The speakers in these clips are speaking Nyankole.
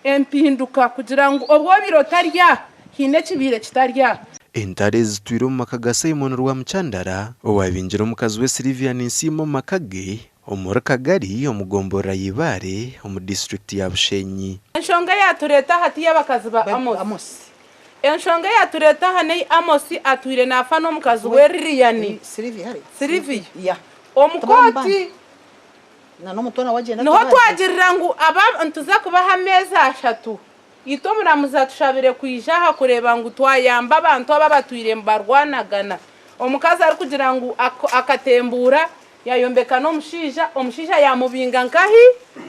Empinduka kugira ngu obu obaire otarya haine ekibaire kitarya. Entaro ezitwire omu maka ga Simon Rwamucandara owabingire omukazi we Sylvia Ninsiima omu maka ge omuri Kagari omu gomborora ya Ibare omu disiturikiti ya Bushenyi. Enshonga eyatureeta aha ti y'abakazi ba Amosi. Enshonga eyatureeta aha n'ei Amosi atwire naafa n'omukazi we Lilian, Sylvia, omu kooti. Niho twagirira ngu aba nituza kubaha ameezi ashatu. Itwe omuramuzi atushabire kwija aha kureeba ngu twayamba abantu aba abatwire nibarwanagana. Omukazi arikugira ngu akatembuura yayombeka n'omushaija, omushaija yamubinga nkahi?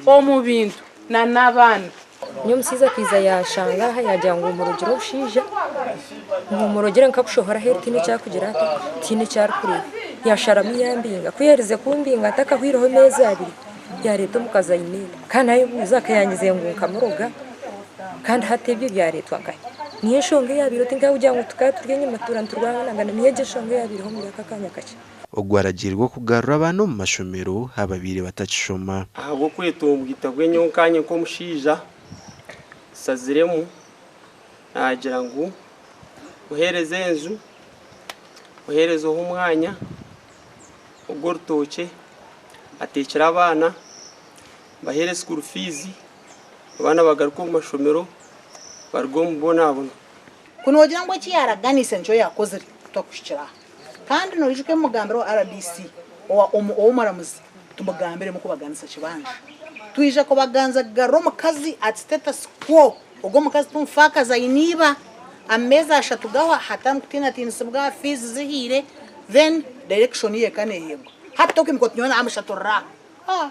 Omu bintu na n'abaana. Nyowe omushaija akaija yanshanga aha yaagira ngu murogire obushaija, ngu murogire nkakushohora aheeru tihaine eki arikugira ata, tihaine eki arikureeba. Yaasharamu yambinga, ku yaaherize kumbinga ntakahweireho meezi abiri, yaareeta omukazi aine enda. Kandi naayebuuza akayangize ngu nkamuroga kandi hati ebyo byareetwa nkahi? Niyo enshonga eyaabaireho tinkakugira ngu tukaba turi enyima tuura niturwanagana, niyo egyo enshonga eyaabaireho omuri aka akaanya kakye. Ogu aragiirwe okugarura abaana omu mashomero ababaire batakishoma. Ahabw'okwetunguita bwe nyowe nkaanye nk'omushaija nsaziremu naagira ngu muheereze enju, muheerezeho omwanya ogw'orutookye, ateekyere abaana, mbaheere school fees, abaana bagaruke omu mashomero baruge omu mubonabona. Ku noogira ngu eki yaaraganiise nikyo yaakozire, twakuhikira aha. Kandi noijuka ebi mugambire owa rdc owa ow'omuramuzi tumugambiremu kubaganisa kibanja. Twija kubaganza kugarura omukazi at status quo ogwo omukazi timufaakazi aine iba ameezi ashatu gahwa hatarimu kutiinatiinisibwa fees zihiire then direction ye eka neheebwa. Hati tokwimuka oti nyowe namushaturira aha.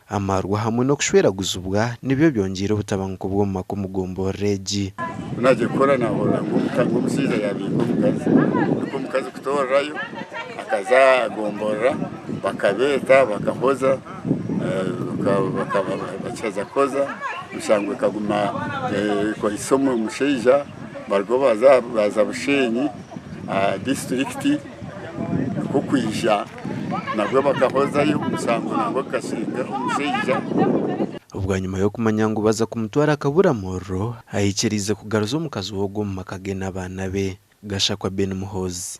Amarwa hamwe n'okushweraguzibwa nibyo byongyeire obutabanguko bw'omu maka omu gomborora egi. Ku naagiire kukora naahurira ngu omushaija yaabinga omukazi, nikwo omukazi kutoorerayo akaza aha gomborora bakabeeta bakahoza bakiheza kuhoza emisango ekaguma ekwaitse omushaija barugaho baaza Bushenyi aha disiturikiti nikwo kwija. Nabwo bakahozayo omushango nangwa gukasinga omushaija. Bwanyima y'okumanya ngu baza kumutwara akaburamuriro, aikiriize kugaruza omukazi we ogwo omu maka ge n'abaana be. Gashakwa Ben Muhoozi.